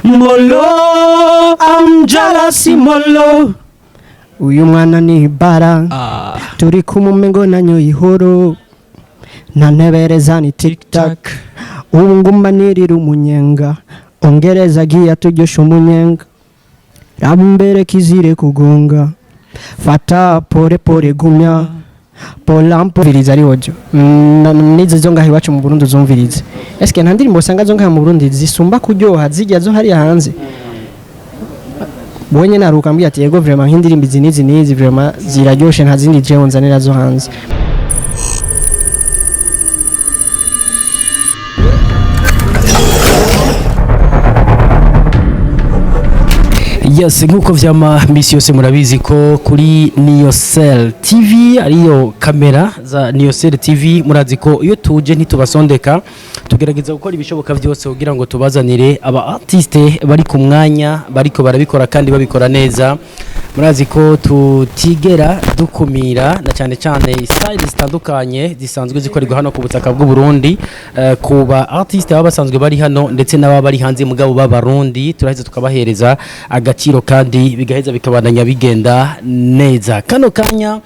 Molo, I'm jealous molo. Uyu mwana ni bara. Turi kumumengo nanyoye ihoro. Ntantebereza ni tic tac. Ubu nguma nirira umunyenga. Ongereza giya turyoshe umunyenga. Raba imbere kizire kugonga. Fata pole pole gumya. Polampo viriza ari ojo. Nizo zo ngaho iwacu mu Burundi uzumvirize. Eske nta ndirimbo usanga zo ngaha mu Burundi zisumba kuryoha zijya zo hariya hanze? Bonye naruka mbwiye ati yego, vraiment nk'indirimbo izi n'izi n'izi vraiment ziraryoshe, nta zindi jewe nzanira zo hanze. Yes, nkuko vyama misi yose murabizi ko kuri Niyosel TV, ariyo kamera za Niyosel TV, murazi ko iyo tuje ntitubasondeka, tugerageza gukora ibishoboka byose kugira ngo tubazanire aba artiste bari ku mwanya, bariko barabikora kandi babikora neza. Murazi ko tutigera dukumira na cyane cyane style zitandukanye zisanzwe zikorerwa hano ku butaka bw'u Burundi, ku ba artiste baba basanzwe bari hano ndetse n'ababa bari hanze mugabo b'Abarundi, turaheza tukabahereza agaciro kandi bigaheza bikabandanya bigenda neza. Kano kanya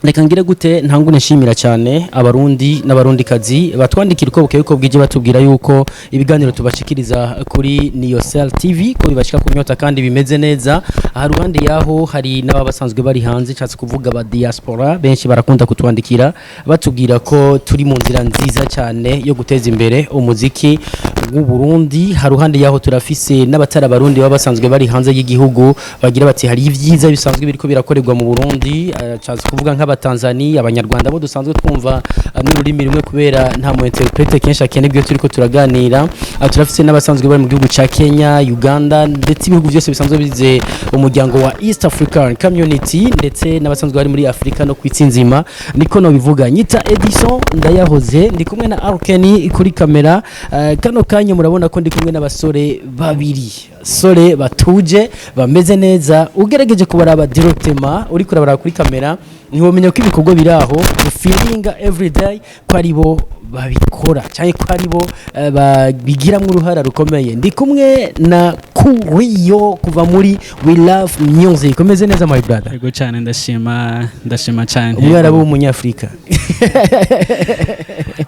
reka ngire gute ntangune nshimira cyane Abarundi n'Abarundikazi batwandikira uko bukeye uko bwije, batubwira yuko ibiganiro tubashikiriza kuri Niyosel TV ko bibashika ku nyota kandi bimeze neza. Aha ruhande yaho hari n'ababa basanzwe bari hanze, cyatse kuvuga ba diaspora, benshi barakunda kutwandikira batubwira ko turi mu nzira nziza cyane yo guteza imbere umuziki w'u Burundi. Haruhande yaho turafise n'abatari Abarundi baba basanzwe bari hanze y'igihugu bagira bati hari ibyiza bisanzwe biriko birakorerwa mu Burundi, cyatse kuvuga nk'Abatanzania, Abanyarwanda bo dusanzwe twumva n'ururimi rumwe kubera nta mu interprete kenshi akenerwa iyo turiko turaganira. Turafise n'abasanzwe bari mu gihugu ca Kenya, Uganda ndetse ibihugu byose bisanzwe bigize umuryango wa East African Community, ndetse n'abasanzwe bari muri Afrika no kwitsi nzima. Niko no bivuga, nyita Edison Ndayahoze, ndi kumwe na Arkeni kuri kamera. Kano kanya murabona ko ndi kumwe n'abasore babiri, sore batuje bameze neza. Ugerageje kubaraba directement uri kurabara kuri kamera ntiwomenya ko ibikorwa biri aho ufilinga everyday ko ari bo babikora cyangwa ko ari bo babigiramo uruhara rukomeye. Ndi kumwe na Kuriyo kuva muri We Love Music. Umeze neza, my brother? Yego cyane, ndashima, ndashima cyane. Umwarabu w'Umunyafurika.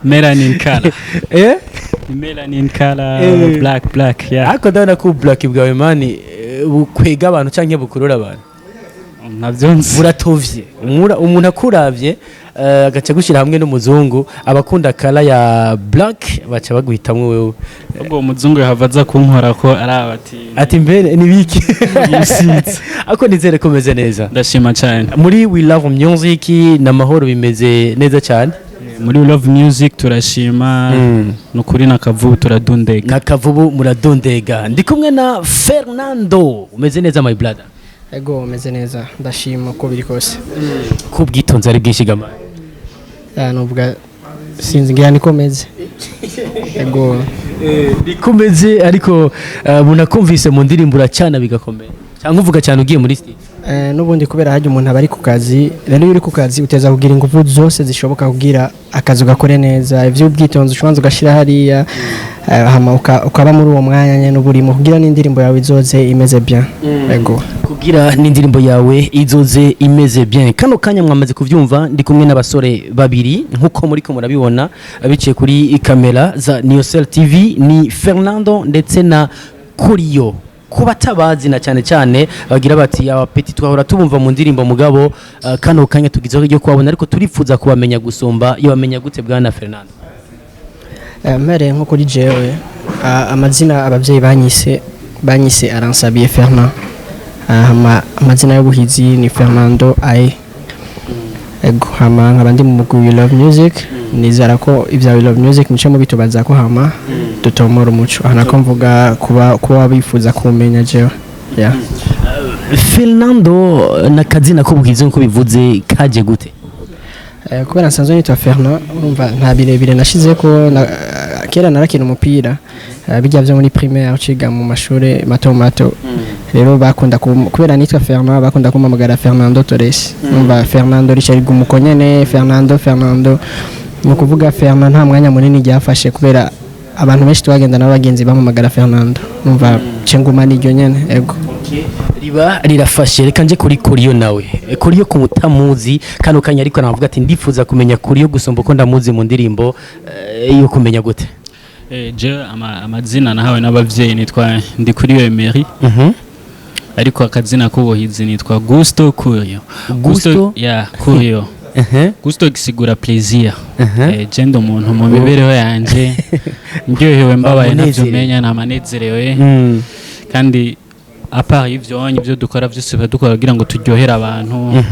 Melanin color. Eh. Melanin color. Eh. Black, black, yeah. Ariko ndabona ko black bwawe man bukwega abantu cyangwa bukurura abantu. Ntabyo nzi. Buratovye. Umuntu akuravye agaca gushyira hamwe n'umuzungu, abakunda color ya black baca baguhitamwo wewe. Ubwo umuzungu yahava aza kunkora ko araba ati ati mbere ni biki? Yisize. Ariko nizere ko umeze neza. Ndashima cyane. Muri We Love Music n'amahoro, bimeze neza cyane. Muri We Love Music turashima, nukuri na Kavubu turadundega. Na Kavubu muradondega. Ndi kumwe na Fernando. Umeze neza, my brother? Ego, umeze neza, ndashima uko biri kose. Ko ubwitonzi ari bwinshi gama? Ya, nuvuga sinzi, ngira niko meze. Ego. Niko umeze, ariko munakumvise mu ndirimbo uracana bigakomeye, cyangwa uvuga cyane ugiye muri studio? N'ubundi kubera hajya umuntu aba ari ku kazi, rero iyo uri ku kazi uteza kugira ingufu zose zishoboka kugira akazi ugakore neza. Iby'ubwitonzi ushobanza ugashyira hariya, hama ukaba muri uwo mwanya nyene uba urimo kugira n'indirimbo yawe izoze imeze bien. Ego. Kugira n'indirimbo yawe izoze imeze bien. Kano kanya mwamaze kuvyumva, ndi kumwe n'abasore babiri nkuko muriko murabibona biciye kuri kamera za Niyosel TV, ni Fernando ndetse na Kuriyo. Kuba tabazi na cyane cyane bagira bati aba petit twahora tubumva mu ndirimbo, mugabo kano kanya tugizeho ryo kubabona, ariko turifuza kubamenya gusumba. Iyo bamenya gute, bwana Fernando? Mpereye nko kuri jewe, amazina ababyeyi banyise Aransabiye Fernand. Hama amazina y'ubuhizi ni Fernando Aye. Ego, hama nkaba ndi mu mugwi We Love Music. Nizera ko ibya We Love Music muce mubitubaza ko hama dutomora umuco aha, nako mvuga kuba bifuza kumenya jewe, yeah. Fernando na kazina k'ubuhizi nkuko bivuze kaje gute? Kubera nsanzwe nitwa Fernand, urumva nta birebire nashize ko kera narakina umupira, bijya byo muri primaire uciga mu mashuri mato mato. Rero bakunda kubera nitwa Fernand bakunda kumpamagara Fernando Torres. Urumva Fernando Richard Gumuko nyene, Fernando, Fernando, ni ukuvuga Fernand nta mwanya munini ryafashe kubera abantu benshi twagenda n'abagenzi bampamagara Fernando. Numva cenguma niryo nyene, ego. Riba rirafashe. Reka nje kuri Kuriyo nawe. Kuriyo ku mutamuzi kano kanya, ariko navuga ati ndifuza kumenya Kuriyo gusumba uko ndamuzi mu ndirimbo, yo kumenya gute? Je amazina nahawe n'abavyeyi nitwa Ndikuriyo Emery, ariko akazina k'ubuhizi nitwa Gusto Kurio. Gusto? Ya, Kurio. Gusto gisigura plaisir. Je ndi umuntu mu mibereho yanje ndyohewe, mbabaye, ntavyo Wamunezerewe. menya namanezerewe. Kandi à part ivyo onye, ivyo dukora vyose biba dukora kugira ngo turyohere abantu,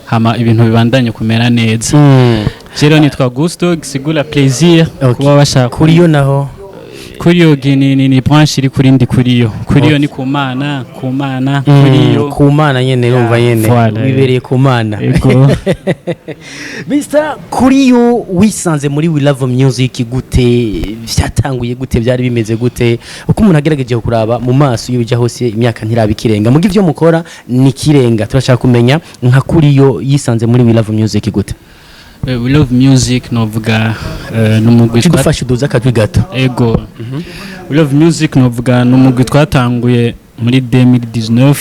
hama ibintu bibandanye kumera neza. Rero nitwa Gusto gisigura plaisir. Kuba bashaka Kuriyo naho? Kuriyo ni branche iri kuri ndi kuriyo. Kuriyo ni ku Mana, ku Mana kuriyo. Ku Mana nyene, urumva nyene. Voilà. Wibereye ku Mana. Ego. Mr Kuriyo, wisanze muri We Love Music gute? Vyatanguye gute? Byari bimeze gute? Uko umuntu agerageje kuraba mu maso iyo bijya hose, imyaka ntiraba ikirenga, muga ivyo mukora ni kirenga. Turashaka kumenya nka Kuriyo yisanze muri We Love Music gute? We Love Music novuga n'umugwi Tugufashe uduze akajwi gato. Ego, We Love Music novuga n'umugwi twatanguye muri 2019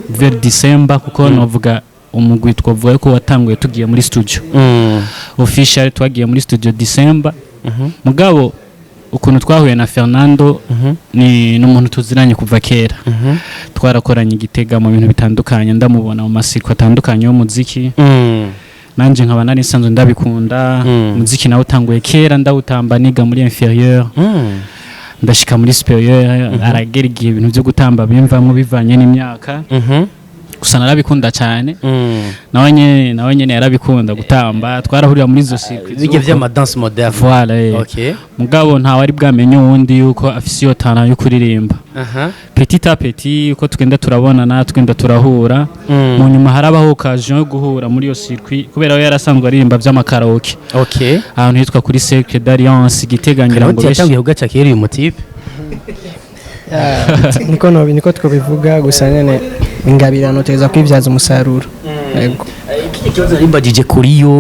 vers December, kuko novuga umugwi twavuga ko watanguye tugiye muri studio official. Twagiye muri studio December. Mugabo ukuntu twahuye na Fernando, ni n'umuntu tuziranye kuva kera. Twarakoranye igitega mu bintu bitandukanye, ndamubona mu masiko atandukanye y'umuziki, nanje nkaba nari nsanzwe ndabikunda. Umuziki nawe utanguye kera, ndawutamba niga muri inférieur, ndashika muri supérieur, aragera igihe ibintu byo gutamba bimvamwo bivanye n'imyaka. Gusa narabikunda cyane. Nawe nyene yarabikunda gutamba, twarahurira muri izo circuit. Bijya vy'ama danse moderne. Voilà. Mugabo ntawe ari bwamenye uwundi yuko afise iyo talent yo kuririmba. Petit à petit, uko tugenda turabonana, tugenda turahura, mu nyuma harabaho occasion yo guhura muri iyo circuit, kubera we yarasanzwe aririmba vy'amakaraoke ahantu hitwa kuri Cercle d'Alliance Gitega, ngira ngo Karoti benshi yatangiye kugaca kera uyu mutipe. Niko twobivuga gusa nyene, ingabirano teza kwibyaza umusaruro. Yego. Ikindi kibazo narimbagije kuri yo,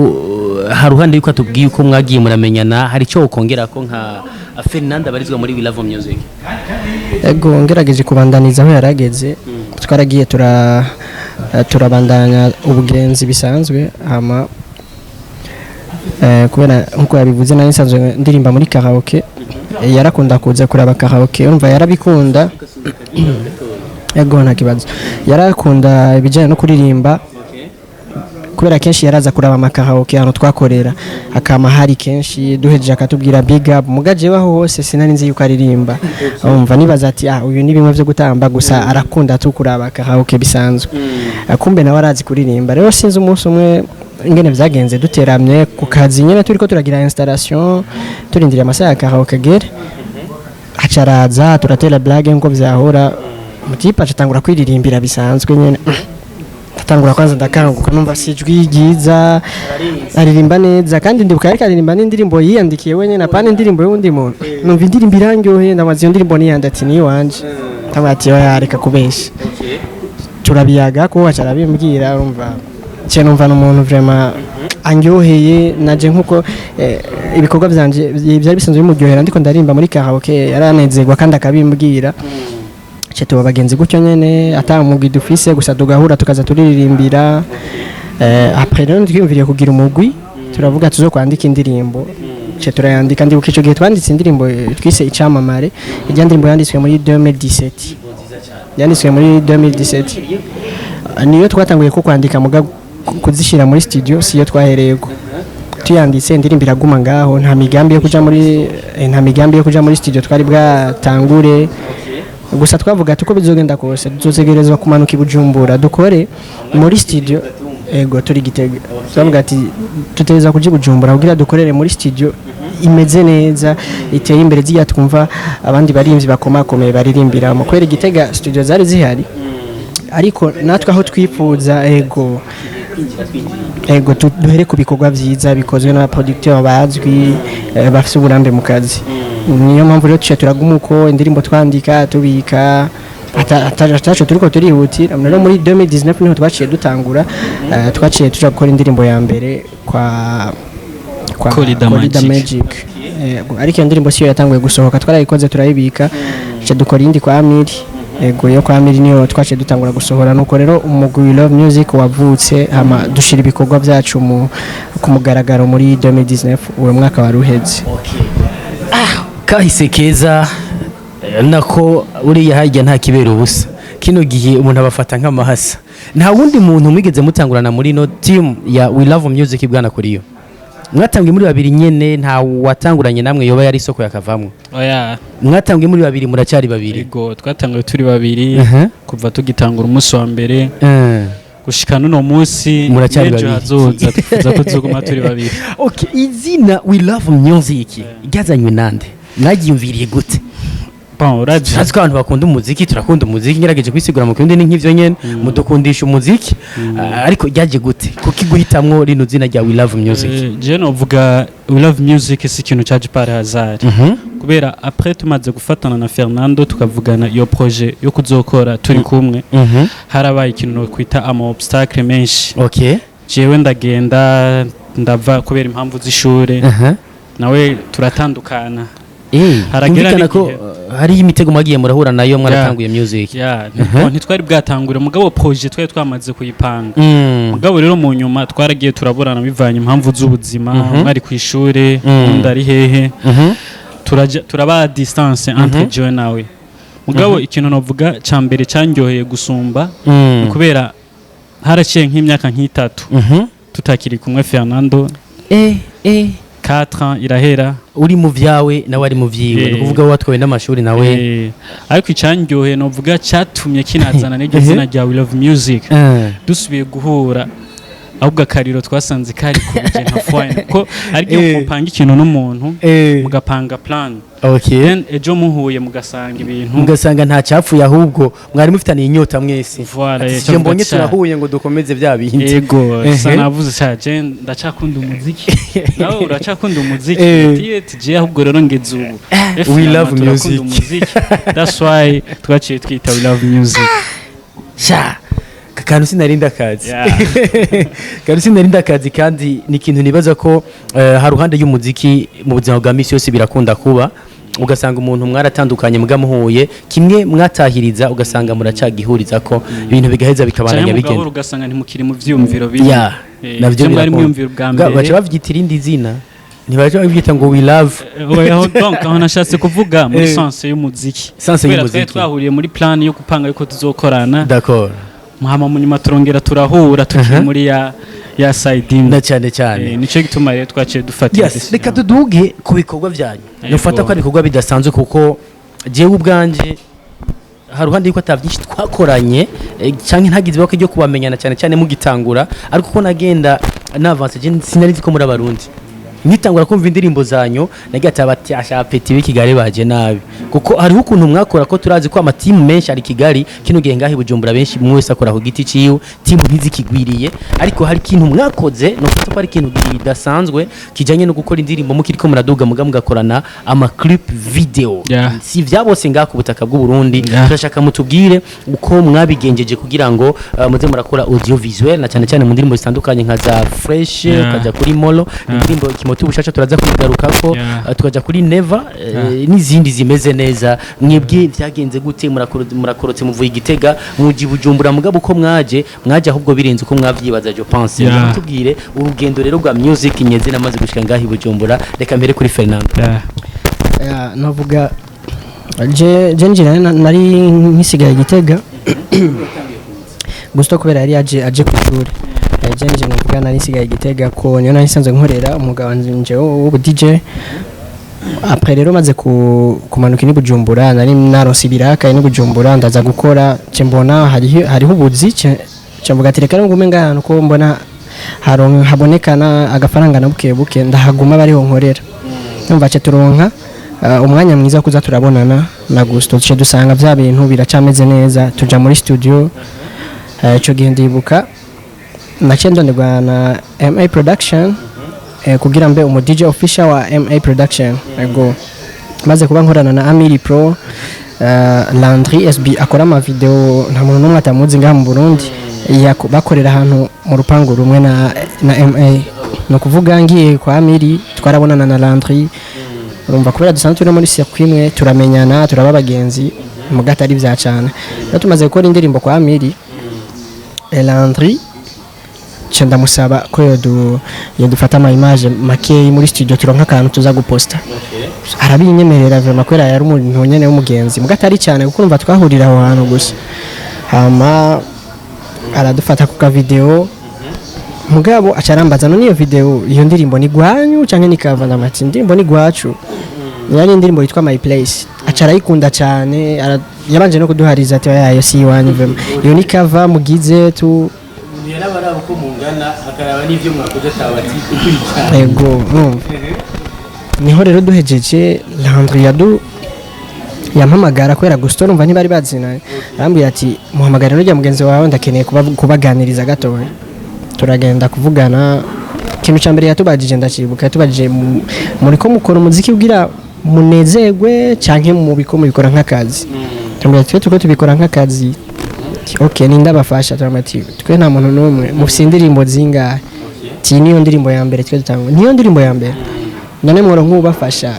hari uruhande yuko atubwiye uko mwagiye muramenyana, hari icyo wokongera ko nka Fernanda abarizwa muri We Love Music? Ego, ngerageje kubandaniza aho yarageze, twaragiye turabandanya ubugenzi bisanzwe. Hama kubera nkuko yabivuze, nari nsanzwe ndirimba muri karaoke, yarakunda kuza kuraba karaoke, urumva yarabikunda. Ego, nta kibazo, yarakunda ibijyanye no kuririmba, kubera kenshi yaraza kuraba amakaraoke ahantu twakorera, akama hari kenshi duhejeje akatubwira big up. Muga jewe aho hose sinari nzi yuko aririmba. Umva, nibaza ati ah, uyu ni bimwe byo gutamba gusa, arakunda tu kuraba karaoke bisanzwe. Kumbe nawe arazi kuririmba. Rero sinzi umunsi umwe ingene vyagenze, duteramye ku kazi nyene, turiko turagira installation, turindiriye amasaha ya karaoke agere, aca araza, turatera blague nkuko vyahora. Mutipe aca atangura kwiririmbira bisanzwe nyene. Atangura kwanza, ndakanguka, numva si ijwi ryiza, aririmba neza. Kandi ndibuka ariko aririmba n'indirimbo yiyandikiye wenyine, apana indirimbo y'undi muntu. Numva indirimbo irangyoheye, ndamaze iyo ndirimbo niyandi, ati ni iwanje. Ndamubwira ati oya, reka kubesha. Turabiyaga ko aca arabimbwira. Urumva cye, numva n'umuntu vraiment anyoheye naje, nkuko ibikorwa byanje byari bisanzwe bimuryohera, ndiko ndarimba muri karaoke yaranezerwa kandi akabimbwira. Ce tuba bagenzi gutyo nyene, ata mugwi dufise, gusa tugahura tukaza turirimbira. Après rero twiyumviriye kugira umugwi, turavuga tuzokwandika indirimbo, ce turayandika. Ndibuka ico gihe twanditse indirimbo twise Icamamare. Irya ndirimbo yanditswe muri 2017, yanditswe muri 2017 niyo twatanguye ko kwandika, muga kuzishyira muri studio siyo twahereyeko. Tuyanditse, indirimbo iraguma ngaho, nta migambi yo kuja muri studio twari bwatangure. Gusa twavuga ati uko bizogenda kose tuzotegerezwa kumanuka i Bujumbura dukore muri studio. Ego, turi Gitega, twavuga ati tutegerezwa kuja i Bujumbura kugira dukorere muri studio imeze neza, iteye imbere, ziya twumva abandi barimvyi bakomakomeye baririmbiramo, kubera i Gitega studio zari zihari, ariko natwe aho twifuza. Ego, duhere ku bikorwa vyiza bikozwe n'abaproducteur bazwi, bafise uburambe mu kazi. Niyo mpamvu rero tuciye turaguma uko, indirimbo twandika tubika, ataco turiko turihutira. Rero muri 2019 niho twaciye dutangura, twaciye tuja gukora indirimbo ya mbere kwa Kwa Corida Corida Magic. Magic. Yego, ariko iyo ndirimbo siyo yatanguye gusohoka, twarayikoze turayibika, ca dukora iyindi kwa Amiri. Yego, iyo kwa Amiri niyo twaciye dutangura gusohora. Nuko rero umugwi We Love Music wavutse, hama dushira ibikorwa byacu ku mugaragaro muri 2019, uwo mwaka wari uheze. Kahise keza, nako uriya harya nta kibera ubusa. Kino gihe umuntu abafata nk'amahasa. Nta wundi muntu mwigeze mutangurana muri no team ya We Love Music, bwana Kuriyo? Mwatangiye muri babiri nyene, nta watanguranye namwe yoba yari isoko yakavamwo? Oya. Mwatangiye muri babiri, muracyari babiri? Ego, twatanguye turi babiri kuva tugitangura umunsi wa mbere gushika n'uno munsi. Muracyari n'ejo babiri. hazoza twifuza ko tuzoguma turi babiri. Okay, izina We Love Music ryazanywe nande? Mwagiyumviriye gute? Bon, uravye Turazi ko abantu bakunda umuziki, turakunda umuziki. Ngerageje kwisigura mu kirundi ni nk'ivyo nyene, mudukundisha umuziki. Ariko ryaje gute? Kuki guhitamwo rino zina rya We Love Music? Je novuga We Love Music si ikintu caje par hasard, kubera après tumaze gufatana na Fernando, tukavugana iyo projet yo kuzokora turi kumwe, harabaye ikintu nokwita ama obstacle menshi. Jewe ndagenda ndava kubera impamvu z'ishure, nawe turatandukana. Haragera Humvikana ko n'igihe- hariyo imitego mwagiye murahura nayo mwaratanguye music. Ya, ntitwari bwatangure, mugabo projet twari twamaze kuyipanga. Mugabo rero mu nyuma twaragiye turaburana bivanye impamvu z'ubuzima, umwe ari ku ishure, undi ari hehe, turaja turaba distance entre jewe nawe. Mugabo ikintu novuga ca mbere candyoheye gusumba ni kubera haraciye nk'imyaka nk'itatu tutakiri kumwe Fernando. 4 ans irahera. Uri mu vyawe, nawe ari mu vyiwe. Ni ukuvuga watwawe n'amashuri nawe. Ariko icandyoheye novuga catumye kinazana n'iryo zina rya We Love Music, dusubiye guhura, ahubwo akariro twasanze kari kubije nka fine, kuko ari igihe mupanga ikintu n'umuntu, mugapanga plan, then ejo muhuye mugasanga ibintu Mugasanga nta cyapfuye, ahubwo mwari mufitaniye inyota mwese. Voilà, Ati, cyo "Je mbonye mvuga turahuye ngo dukomeze bya bindi." Ego, sa navuze cha je ndacakunda umuziki, nawe uracakunda umuziki. Tiye tije ahubwo rero ngeze ubu We love turakunda music. umuziki, that's why twaciye twita We Love Music. Sha, kakantu sinarinda akazi. Kantu sinarinda akazi, kandi ni ikintu nibaza ko haruhande y'umuziki, mu buzima bwa misi yose birakunda kuba, ugasanga umuntu mwaratandukanye, mugamuhuye kimwe mwatahiriza, ugasanga muracagihuriza ko ibintu bigaheza bikabandanya canke bigenda. mugahora ugasanga ntimukiri mu vyiyumviro bimwe. Navyo Ivyo mwari birakunda. mwiyumvira ubwa mbere. Baca bavyita irindi zina, ntibaca bavyita ngo we love. Oya, donc aho nashatse kuvuga muri sense y'umuziki, Sense kubera y'umuziki. twari twahuriye muri plan yo gupanga yuko tuzokorana, hama mu nyuma turongera turahura tukiri muri ya side imwe. Na cyane cyane. Nico gituma rero twaciye dufata Yes, reka tuduge ku bikorwa byanyu. Yego. Nufata ko ari ibikorwa bidasanzwe, kuko jewe ubwanje hari uruhande yuko ata byinshi twakoranye, canke ntagize ibako ryo kubamenyana cyane cyane mugitangura, ariko uko nagenda navanse, je sinari nzi ko muri Abarundi. Nkitangura kumva indirimbo zanyu nagiye ati abati asha petit b'i Kigali baje nabi, kuko hariho ukuntu mwakora ko turazi ko amatimu menshi ari Kigali kino gihe. Ngaho i Bujumbura benshi umwe wese akora ku giti ciwe, timu ntizikigwiriye, ariko hari ikintu mwakoze no ko ari ikintu kidasanzwe kijanye no gukora indirimbo mukiriko muraduga, muga mugakorana ama clip video. Si vya bose ngaha ku butaka bw'u Burundi. Turashaka mutubwire uko mwabigenjeje kugira ngo muze murakora audiovisuel, na cyane cyane mu ndirimbo zitandukanye nka za Fresh, ukaja kuri Molo, indirimbo Kimoto Bushasha turaza kuyigarukako, tukaja kuri Never, n'izindi zimeze neza. Mwebwe vyagenze gute? Murakorotse muvuye Igitega muji Bujumbura, mugabo uko mwaje ahubwo birenze uko mwavyibaza, je pense. Mutubwire urugendo rero rwa music nyeze namaze gushika ngaha i Bujumbura. Reka mbere kuri Fernando. Ya, navuga je njira nari nkisigaye Gitega gusa kubera yari aje ku ishuri. Je nje navuga nari nsigaye Gitega ko niyo nari nsanzwe nkorera umwuga wanje w'ubu DJ. Après rero maze kumanuka ni Bujumbura, nari naronse ibiraka ni Bujumbura, ndaza gukora, ce mbona hariho ubuzi, ce mvuga ati reka ngume ngaha ko mbona habonekana agafaranga na buke buke, ndahaguma bariho nkorera. Numva ce turonka umwanya mwiza wo kuza turabonana na Gusto, ce dusanga vya bintu biracameze neza, tuja muri studio. Ico gihe ndibuka naciye ndonderwa na MA Production, kugira mbe umu DJ official wa MA Production. Ego, maze kuba nkorana na Amiri Pro, Landry SB akora ama video, nta muntu n'umwe atamuzi ngaha mu Burundi, bakorera ahantu mu rupangu rumwe na MA. Ni ukuvuga ngiye kwa Miri, twarabonana na Landry. Urumva, kubera dusanzwe turi muri circuit imwe, turamenyana, turaba abagenzi, muga atari vya cane. Rero tumaze gukora indirimbo kwa Miri, Landry nca ndamusaba ko yodufata ama image makeyi muri studio, turonka akantu tuza guposta. Arabinyemerera vraiment, kubera yari umuntu nyene w'umugenzi, muga atari cyane, kuko urumva twahurira aho hantu gusa. Hama aradufata ku ka video, mugabo aca arambaza: "None iyo video, iyo ndirimbo ni gwanyu canke ni cover?" Ndamati: "Indirimbo ni gwacu." Yari indirimbo yitwa My Place. Aca arayikunda cyane, yabanje no kuduhariza ati: "Yayo si iwanyu vraiment, iyo ni cover mugize tu." Yaraba uko mungana, akaraba n'ivyo mwakoze, atabati ukurikirana. Ego, urumva. Niho rero duhejeje, Landry yampamagara, kubera gusa urumva ntibari bazinanye. Arambwira ati: "Muhamagara n'ujya mugenzi wawe, ndakeneye kubaganiriza gatoya." Turagenda kuvugana. Ikintu cya mbere yatubajije, ndakibuka, yatubajije: "Muriko mukora umuziki kugira munezerwe canke mubiko mubikora nk'akazi?" Turamubwira ati: "Twe turiko tubikora nk'akazi." Ati: "Okay, ninde abafasha?" Turamubwira ati: "Twe nta muntu n'umwe." "Mufise indirimbo zingahe?" Ati: "Niyo ndirimbo ya mbere twe dutanga, niyo ndirimbo ya mbere." "None mworo nk'ubafasha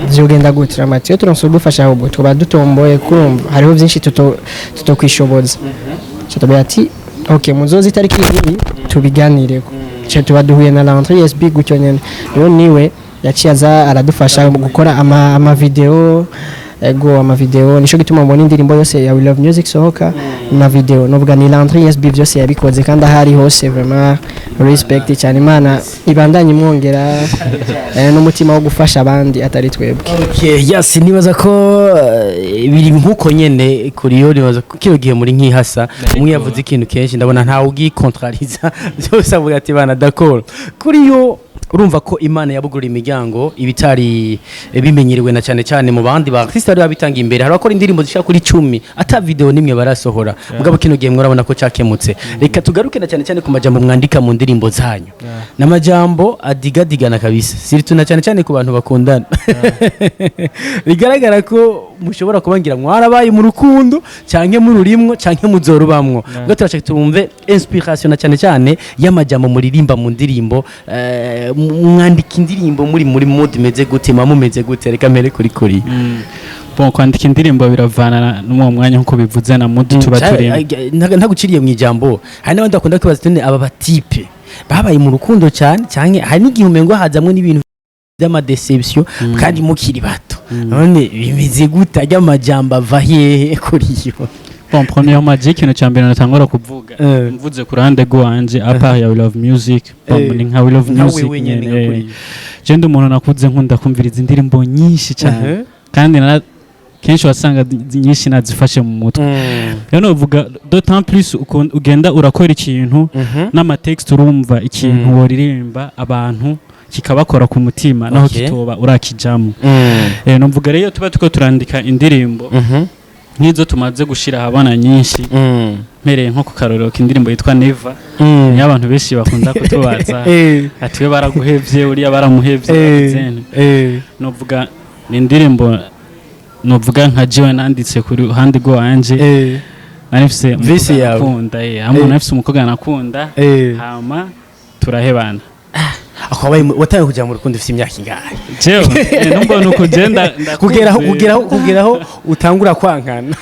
vyogenda gute?" Turamubwira ati: "Twe turonse udufasha, ahubwo twaba dutomboye, kurumva hariho vyinshi tutokwishoboza." Ca tubwira ati: "Okay, muzoze itariki iyi tubiganireko." Ca tuba duhuye na Landry SB gutyo nyene. Rero niwe yaciye aza aradufasha gukora ama video. Ego, ama video. Nico gituma mubona indirimbo yose ya We Love Music sohoka na video. Novuga ni Landry SB vyose yabikoze, kandi ahari hose vraiment respect cyane. Imana ibandanye imwongera n'umutima wo gufasha abandi atari twebwe. Okay, yes, nibaza ko biri nkuko nyene kuri yo. Nibaza ko kino gihe muri nkihasa umwe yavuze ikintu kenshi, ndabona ntawe ugikontrariza byose, avuga ati: "Bana, d'accord." Kuri yo urumva ko Imana yabugurura imiryango ibitari bimenyerewe, na cyane cyane mu bandi ba artiste bari babitanga imbere. Hari abakora indirimbo zishika kuri 10 ata video nimwe barasohora, mugabo kino gihe murabona ko cyakemutse. Reka tugaruke na cyane cyane ku majambo mwandika mu ndirimbo zanyu, n'amajambo adigadigana kabisa, surtout na cyane cyane ku bantu bakundana. Bigaragara ko mushobora kuba ngira mwarabaye mu rukundo, canke mururimwo, canke muzorubamwo. Ubwo turashaka tumve inspiration na cyane cyane y'amajambo muririmba mu ndirimbo. Mwandika indirimbo muri mood imeze gute? Muba mumeze gute? Reka mpere kuri Bon, kwandika indirimbo biravana n'uwo mwanya nkuko bivuze, na mood tuba turimo. Ntaguciriye mu ijambo, hari n'abandi bakunda kwibaza ati: "None aba ba type babaye mu rukundo cyane?" Canke hari n'igihe umengo hazamwo n'ibintu by'ama déception kandi mukiri bato. None bimeze gute? Ajya amajambo ava hehe kuri yo? Bon, premièrement, je ikintu cya mbere natangura kuvuga, mvuze ku ruhande rwanje, à part ya We Love Music, bon, ni nka We Love Nka Music wewe nyene, nyene, nka kuri. Je ndi umuntu nakuze nkunda kumviriza indirimbo nyinshi cyane, kandi kenshi wasanga nyinshi nazifashe mu mutwe. Rero novuga d'autant plus ugenda urakora ikintu n'ama texte, urumva ikintu woririmba abantu kikabakora ku mutima naho kitoba urakijamo. Novuga rero iyo tuba turiko turandika indirimbo nk'izo tumaze gushira ahabona nyinshi, mpereye nko ku karorero k'indirimbo yitwa Never, niyo abantu benshi bakunda kutubaza ati: "We baraguhevye, uriya baramuhevye." Bagize novuga ni indirimbo, novuga nka jewe nanditse ku ruhande rwanje, nari mfise Visi umukobwa yawe. nakunda, hamwe nari mfise umukobwa nakunda, hama turahebana. Akaba watangiye kuja mu rukundo ufite imyaka ingahe? Jewe numbona uko je kugeraho ndakunze. Kugeraho utangura kwankana.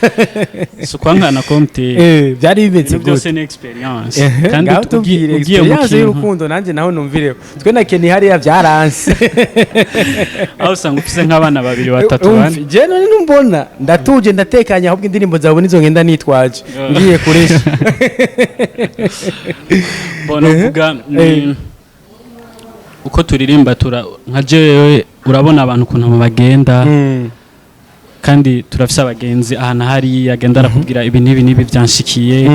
Si ukwankana komte. Byari bimeze Ibintu byose gute? ni experience, kandi Ngaho tubwire ugiye mu experience kintu y'urukundo, nanjye naho numvireho. Twe na Kenny hariya byaranse. Aho usanga ufise nk'abana babiri, batatu, bane. Je none numbona ndatuje, ndatekanye, ahubwo indirimbo zawe nizo ngenda nitwaje ngiye kuresha. Bona uvuga ni uko turirimba, tura nka jewe urabona abantu ukuntu bagenda, kandi turafise abagenzi ahantu hariya agenda arakubwira ibi n'ibi n'ibi byanshikiye.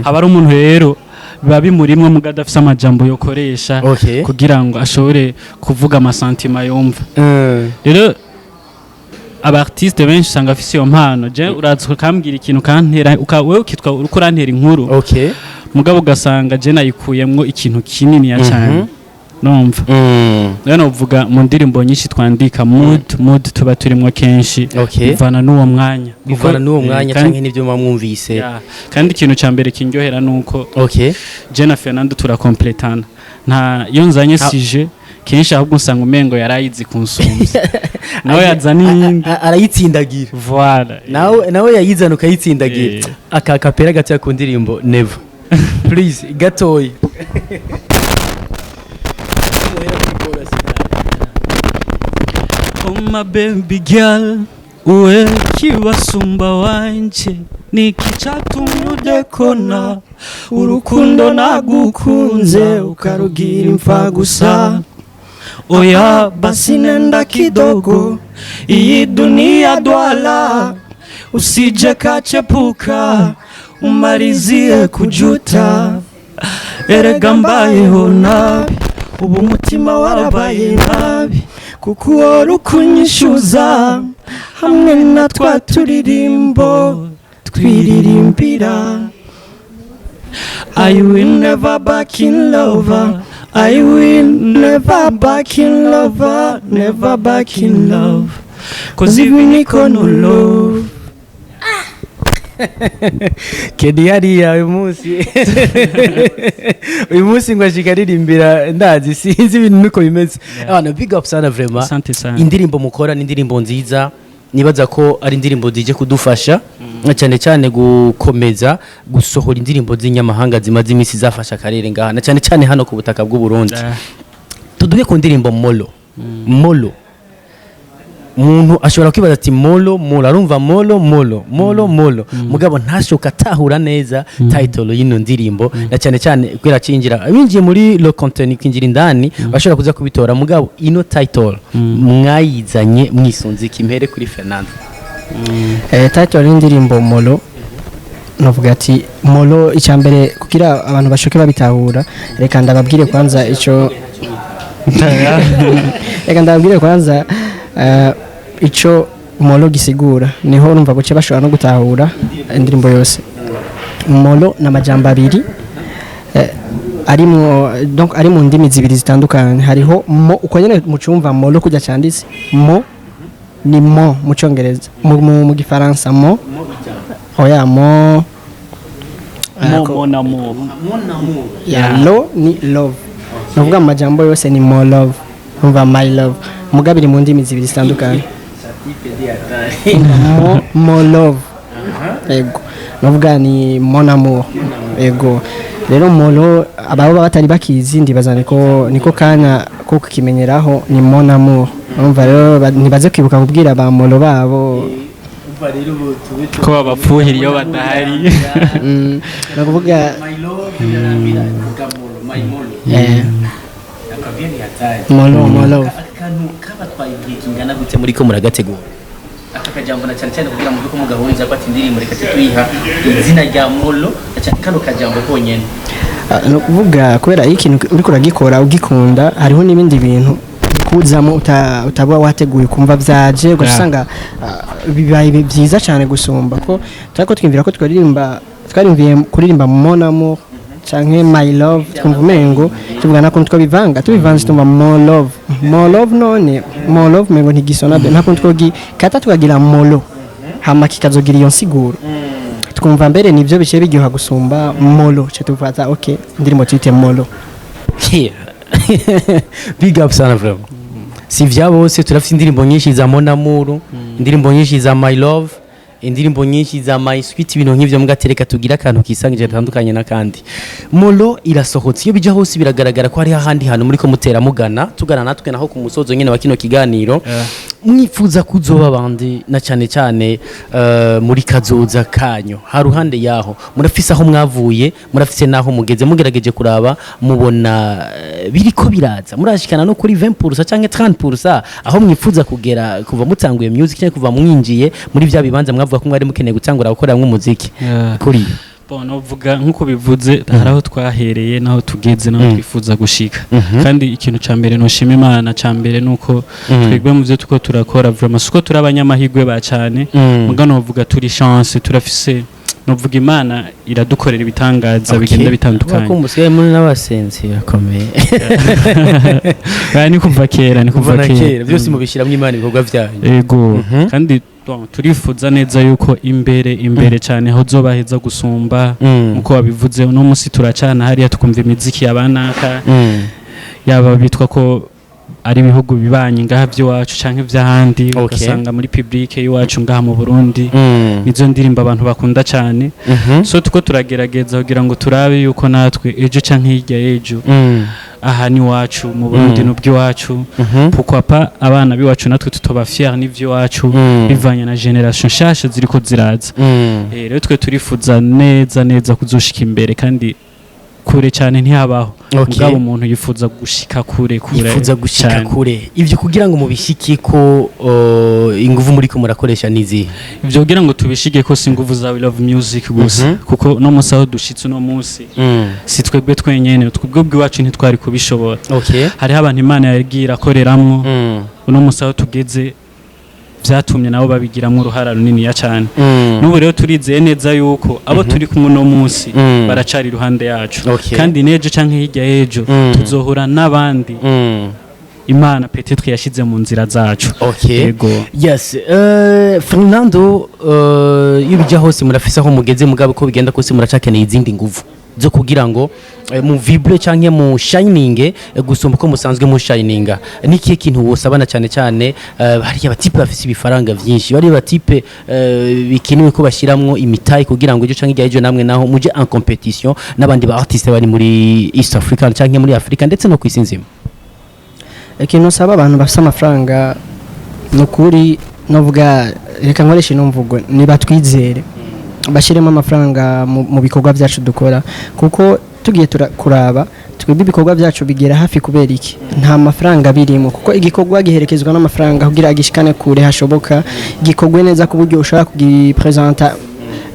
Haba ari umuntu rero biba bimurimwo, muga adafise amajambo yokoresha kugira ngo ashobore kuvuga ama sentiments yumva. Rero aba artiste benshi usanga afise iyo mpano. Je uraza ukambwira ikintu ukantera wewe ukitwa uriko urantera inkuru, mugabo ugasanga je nayikuyemwo ikintu kinini ya cyane numva. Rero novuga mu ndirimbo nyinshi twandika, mood tuba turimwo kenshi bivana n'uwo mwanya. Bivana n'uwo mwanya kandi canke n'ibyo muba mwumvise. Ya, kandi ikintu cya mbere kindyohera nuko je na Fernando turakompletana. Nta iyo nzanye sujet, kenshi ahubwo usanga umengo yarayizi kunsumvya, nawe yazana iyindi. Arayitsindagira. Voilà. Nawe yayizana ukayitsindagira. Aka kapera gatoya ku ndirimbo Never, please, gatoya. Oh my baby girl, uwe kibasumba wanje, niki catumye udekona? Urukundo nagukunze ukarugira imfa gusa. Oya basi nenda kidogo, iyi dunia dwala, usije kachepuka umalizie kujuta. Erega mbayeho nabi ubu, umutima warabaye nabi, kuko uhora ukunyishyuza hamwe na twa turirimbo twiririmbira. I will never back in love, I will never back in love, never back in love, 'cause even niko no love. Kedi hariya uyu munsi ngo ashika aririmbira, ndazi sinzi ibintu niko bimeze. Abana, big up sana vraiment. Asante sana. Indirimbo mukora ni indirimbo nziza, nibaza ko ari indirimbo zije kudufasha na cyane cyane gukomeza gusohora indirimbo z'inyamahanga zimaze iminsi zafasha akarere ngaha, na cyane cyane hano ku butaka bw'u Burundi. Tuduhe ku ndirimbo Molo. Molo, umuntu ashobora kwibaza ati Molo, Molo, arumva Molo, Molo, Molo, Molo, mugabo ntashoka atahura neza title y'ino ndirimbo, na cyane cyane kubera cinjira binjiye muri le contenu, kwinjira indani bashobora kuza kubitora. Mugabo ino title mwayizanye mwisunze iki? Mpere kuri Fernando. Title y'indirimbo Molo, navuga ati Molo, icyambere kugira abantu bashoke babitahura, reka ndababwire kwanza ico Molo gisigura, niho urumva guce bashobora no gutahura indirimbo yose. Molo ni amajambo abiri arimwo, donc ari mu ndimi zibiri zitandukanye. Hariho mo, uko nyene mucumva Molo kujya cyanditse, mo ni mo mu cyongereza, mu gifaransa mo, oya, mo. Mo mon amour. Ya, lo ni love, ni ukuvuga mu majambo yose ni mo love, umva my love, mugabo iri mu ndimi zibiri zitandukanye. Mo love, yego, ni ukuvuga ni mon amour, yego. Rero Molo, ababa batari bakizi, ndibaza niko kanya ko kukimenyeraho, ni mon amour. Urumva rero ntibaze kwibuka kubwira ba molo babo. Ko babapfuhira iyo badahari. Ni ukuvuga molo, molo. Akantu kabatwaye igihe kingana gute muri ko muragategura aka kajambo, na cyane cyane kugira ngo ko mugahuriza ko ati indirimbo reka tuyiha izina rya Molo, na cyane kano kajambo konyene? Ah, ni ukuvuga kubera iyo ikintu uriko uragikora ugikunda, hariho n'ibindi bintu bikuzamo utaba wateguye, ukumva byaje ugaca usanga bibaye byiza cyane gusumba ko turiko twiyumvira ko twaririmba. Twarimviye kuririmba mon amour canke my love, twumva umengo tuvuga nta kuntu twabivanga, tubivanze tumva more love, more love. None more love umengo ntigisona be, nta kuntu twogikata tukagira Molo, hama kikazogira iyo nsiguro. Twumva mbere nibyo bice biryoha gusumba Molo, ce tufata okay, indirimbo tuyite Molo. Yeah. Big up sana vraiment. Si vya bose, turafite indirimbo nyinshi za mon amour, indirimbo nyinshi za my love, indirimbo nyinshi za my sweet, ibintu nk'ivyo, mugatereka tugira akantu kisangije gatandukanye n'akandi. Molo irasohotse, iyo bija hose biragaragara ko hari ahandi hantu muri ko mutera mugana, tugana natwe naho ku musozo nyene wa kino kiganiro. Mwifuza kuzoba bandi, na cyane cyane muri kazoza kanyu? Haruhande yaho murafise aho mwavuye, murafise naho mugeze, mugerageje kuraba mubona biriko biraza, murashikana no kuri 20% canke 30% aho mwifuza kugera kuva mutanguye music, cyangwa kuva mwinjiye muri vya bibanza mwavuga ko mwari mukeneye gutangura gukoreramwo umuziki kuri? Bon, novuga nk'uko bivuze, hari aho twahereye n'aho tugeze n'aho twifuza gushika. Kandi ikintu ca mbere noshima Imana ca mbere nuko twebwe mu byo tuko turakora, vraiment siko turi abanyamahirwe ba cane, muga novuga turi chance, turafise, novuga Imana iradukorera ibitangaza bigenda bitandukanye. Ko musigaye muri n'abasenzi bakomeye. Aya ni kuva kera, ni kuva kuva na kera. Kera byose mubishyiramo Imana, ibikorwa byanyu. Ego. Kandi Bon, turifuza neza yuko imbere imbere cyane hozoba heza gusumba. Nkuko wabivuze, uno munsi turacana hariya tukumva imiziki yabanaka, yaba bitwa ko ari ibihugu bibanyi ngaha by'iwacu canke ivy'ahandi, ugasanga muri public y'iwacu ngaha mu Burundi nizo ndirimbo abantu bakunda cyane. So tuko turagerageza kugira ngo turabe yuko natwe ejo canke hirya y'ejo, aha ni iwacu mu Burundi, n'ubw'iwacu, pourquoi pas abana b'iwacu natwe tutoba fier n'ivy'iwacu, bivanye na génération nshasha ziriko ziraza. Rero twe turifuza neza neza kuzoshika imbere kandi kure cyane. Ntihabaho, mugabo umuntu yifuza gushika kure kure Yifuza gushika cyane. kure. Ivyo kugira ngo mubishike ko, inguvu muriko murakoresha nizihe? Ivyo kugira ngo tubishige ko si inguvu za We Love Music gusa, kuko no munsi aho dushitse uno munsi si twebwe twenyene, twebwe ubwiwacu ntitwari kubishobora. Hariho abantu Imana yagiye irakoreramwo. Uno munsi aho tugeze vyatumye nabo babigiramwo uruhara runiniya cyane. N'ubu rero turizeye neza yuko abo turi kumwe uno munsi baracari iruhande yacu, kandi n'ejo canke hirya y'ejo tuzohura n'abandi Imana peut-être yashize mu nzira zacu. Yego. Yes, Fernando, iyo bijya hose murafise aho mugeze, mugabo ko bigenda kose muracakeneye izindi nguvu zo kugira ngo mu vibre canke mu shining gusumba uko musanzwe mu shininga. Ni ikihe kintu wosabana cyane cyane hariya batipe bafise ibifaranga vyinshi, bari batipe bikenewe ko bashiramwo imitayi kugira ngo ejo canke hirya y'ejo namwe naho muje en compétition n'abandi ba artiste bari muri East Africa canke muri Africa ndetse no kwisi nzima? Ikintu usaba abantu bafite amafaranga, ni ukuri novuga, reka nkoreshe ino mvugo, nibatwizere bashyiremo amafaranga mu bikorwa byacu dukora, kuko tugiye kuraba twebwe ibikorwa byacu bigera hafi kubera iki? Nta mafaranga birimo, kuko igikorwa giherekezwa n'amafaranga kugira gishikane kure hashoboka, gikorwe neza ku buryo ushobora kugipresenta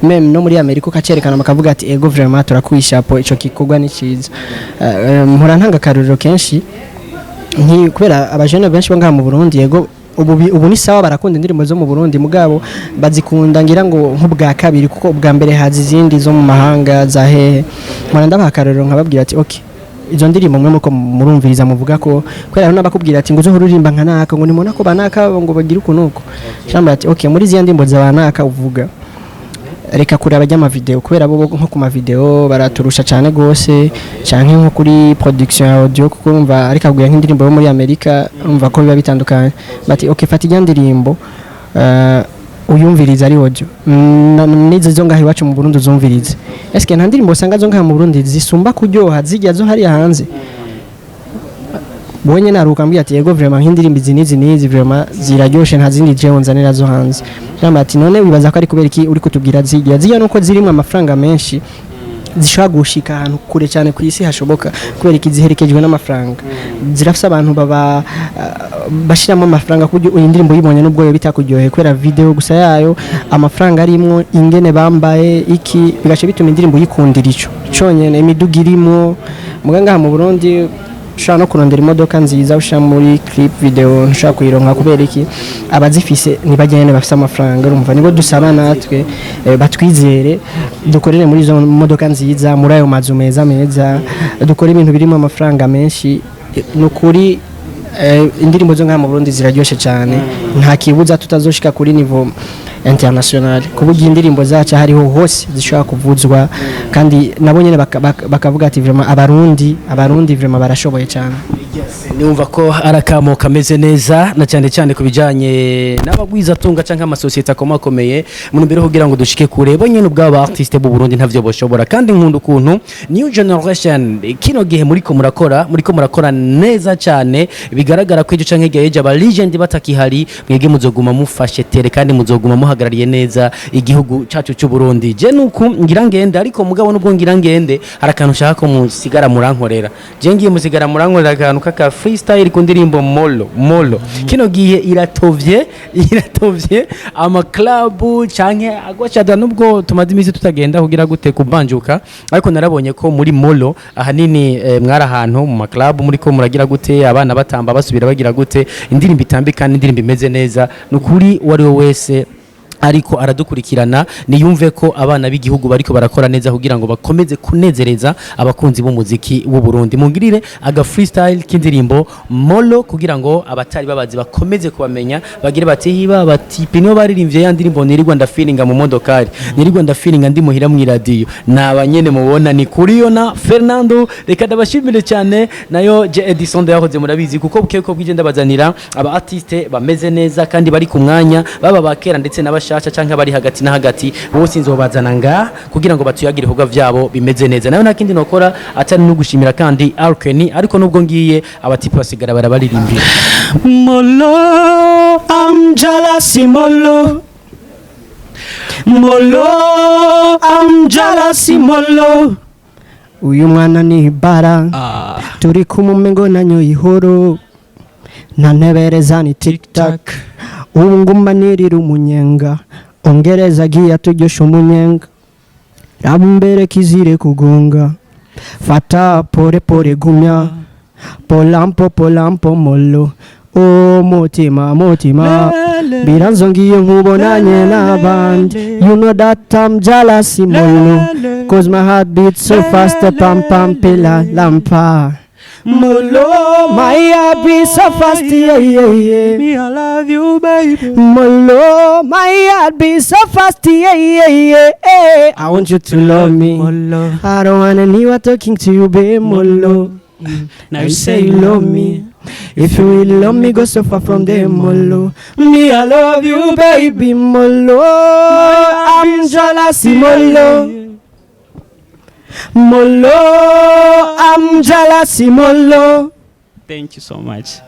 même no muri Amerika, ukacerekana bakavuga ati: "Ego, vraiment turakwishapo, ico gikorwa ni ciza." Mpora ntanga akarorero kenshi nki kubera abajene benshi bo ngaha mu Burundi, yego ubu ubu ni sawa, barakunda indirimbo zo mu Burundi, mugabo bazikunda ngira ngo nk'ubwa kabiri, kuko ubwa mbere haza izindi zo mu mahanga za hehe. Mpora ndabaha akarorero nkababwira ati: "Okay, izo ndirimbo mwe muko murumviriza, muvuga ko kubera hari n'abakubwira ati ngo uzohora uririmba nka naka, ngo nimubona ko banaka ngo bagira uku nuko." Shamba ati: "Okay, muri ziya ndirimbo za banaka uvuga, reka kuraba ry'amavideo, kubera bo nko ku mavideo baraturusha cyane gose, canke nko kuri production ya audio, kuko urumva ariko aguye nk'indirimbo yo muri Amerika, urumva ko biba bitandukanye." Bati: "Okay, fata ijya ndirimbo uyumvirize ari audio. N'izo zo ngaha iwacu mu Burundi uzumvirize. Eske nta ndirimbo usanga zo ngaha mu Burundi zisumba kuryoha zijya zo hariya hanze?" Bonye naruka mbwira ati: "Yego, vraiment nk'indirimbo izi n'izi n'izi vraiment ziraryoshe, nta zindi jewe nzanira zo hanze." Namba ati: "None wibaza ko ari kubera iki uri kutubwira zijya zijya?" Nuko zirimo amafaranga menshi, zishobora gushika ahantu kure cyane ku isi hashoboka. Kubera iki? Ziherekejwe n'amafaranga, zirafise abantu baba bashiramo amafaranga ku buryo iyi ndirimbo uyibonye n'ubwo yo bitakuryoheye, kubera video gusa yayo, amafaranga arimwo, ingene bambaye iki, bigaca bituma indirimbo uyikundira ico conyene, imiduga irimo. Muga ngaha mu Burundi ushobora no kurondera imodoka nziza ushira muri clip video, ntushobora kuyironka. Kubera iki? Abazifise ntibagende bafise amafaranga. Urumva nibo dusaba natwe batwizere, dukorere muri izo modoka nziza, muri ayo mazu meza meza, dukore ibintu birimo amafaranga menshi. Ni ukuri indirimbo zo ngaha mu Burundi ziraryoshe cyane, nta kibuza tutazoshika kuri niveau international, ku buryo indirimbo zacu hariho hose zishobora kuvuzwa, kandi nabo nyene bakavuga ati: "Vraiment abarundi, abarundi vraiment barashoboye cyane." Niwumva ko ari akamo kameze neza, na cyane cyane ku bijyanye n'abagwizatunga cyangwa amasosiyete akomakomeye, mu ntumbero yo kugira ngo dushike kure. Bo nyine ubwabo ba artiste b'u Burundi ntavyo boshobora. Kandi nkunda ukuntu new generation kino gihe muriko murakora neza cyane. Bigaragara ko ejo canke hirya y'ejo aba legend batakihari, mwebwe muzoguma mufashe tere kandi muzoguma muhagarariye neza igihugu cacu cy'u Burundi. Je nuku ngira ngende, ariko mugabo nubwo ngira ngende, hari akantu ushaka ko musigara murankorera. Je ngiye, musigara murankorera akantu kaka freestyle ku ndirimbo Molo Molo. Kino gihe iratovye, iratovye ama club canke agwashada, nubwo tumaze iminsi tutagenda kugira gute kubanjuka, ariko narabonye ko muri Molo ahanini mwari ahantu mu ma club muri ko muragira gute, abana batamba basubira bagira gute, indirimbo itambika kandi indirimbo imeze neza. Nukuri uwo ari we wese Ariko aradukurikirana, niyumve ko abana b'igihugu bariko barakora neza kugira ngo bakomeze kunezereza abakunzi b'umuziki w'u Burundi. Mungirire aga freestyle k'indirimbo Molo kugira ngo abatari babazi bakomeze kubamenya, bagire bati: "Hiba batipe nibo baririmbye ya ndirimbo nirirwa ndafeelinga mu modokari, nirirwa ndafeelinga ndi muhira mu iradiyo." Naba nyene mubona ni Kuriyo na Fernando. Reka ndabashimire cyane. Nayo je Edison yahoze, murabizi, kuko bukeye ko bwije ndabazanira aba artiste bameze neza kandi bari ku mwanya, baba bakera ndetse n'abashasha canke bari hagati na hagati, bose nzobazana nga kugira ngo batuyagire ibikorwa vyabo bimeze neza. Nayo nta kindi nokora atari no gushimira kandi Alkeni, ariko nubwo ngiye, abatipe basigara barabaririmbira. Molo. I'm jealous, Molo. Molo, I'm jealous, Molo. Uyu mwana ni bara, turi kumumengo nanyoye ihoro, ntantebereza ni tic tac. Ubu nguma nirira umunyenga, ongereza agiye aturyosha umunyenga, raba imbere kizire kugonga, fata pole pole, gumya polampo polampo, molo o mutima mutima biranzongiye nkubonanye n'abandi. You know that I'm jealous, molo, 'cause my heart beats so fast, pam pam pila lampa. Molo, my heart beats so fast, yeah. Me, I love you, baby. Molo, my heart beats so fast, yeah. I want you to love me. Molo. I don't wanna hear talking to you, babe, Molo. Now You say you love me. If you really love me, go so far from there, Molo. Me, I love you, baby, Molo. I'm jealous, Molo. Molo, I'm jealous, Molo. Thank you so much.